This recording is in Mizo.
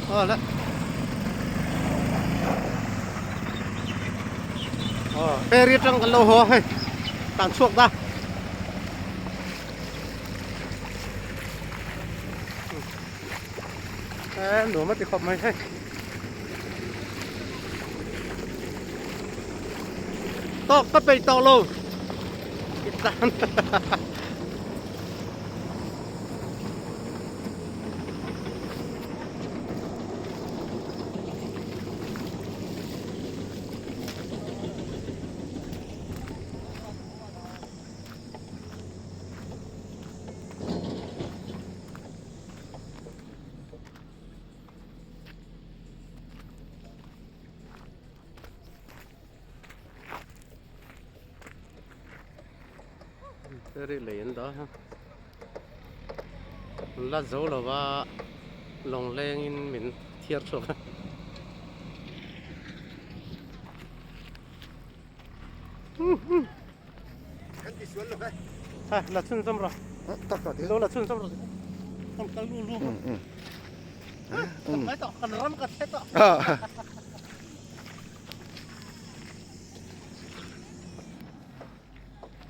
Aw le. Aw ferry atang kan lo haw a hei tan chhuak ta. E nuam a ti khawp mai hei. Tawk ka peih tawh lo. I tan. Ferry lei an dah a an la zo lo va lawng lengin min thiar chhuak a. Kan ti sual lo ve. Ha la chhun zawm rawh. Tak tak. Lo la chhun zawm rawh. Kan kal lu lu. Kan mai tawh kan ram ka thlet tawh.